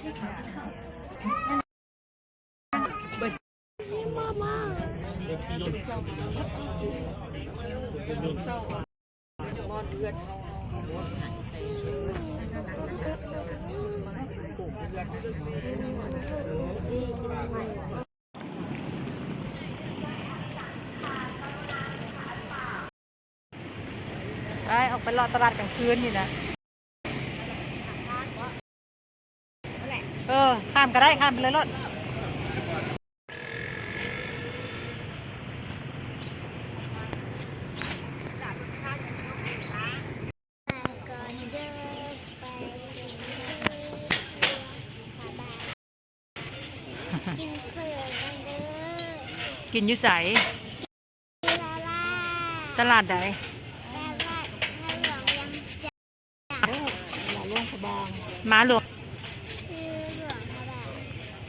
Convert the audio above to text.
ໄປ ອອກໄປເລາະຕະຫຼາດກາງຄືນນີ້ນະ. ເອີ ຂ້າມກໍໄດ້ ຂ້າມໄປເລີຍໂລດ. ກິນເຝີກັນເດີ. ກິນຢູ່ໃສ? ຕະຫຼາດໃດ? ຕະຫຼາດ ມາຫຼວງພະບາງ. ມາຫຼວງ.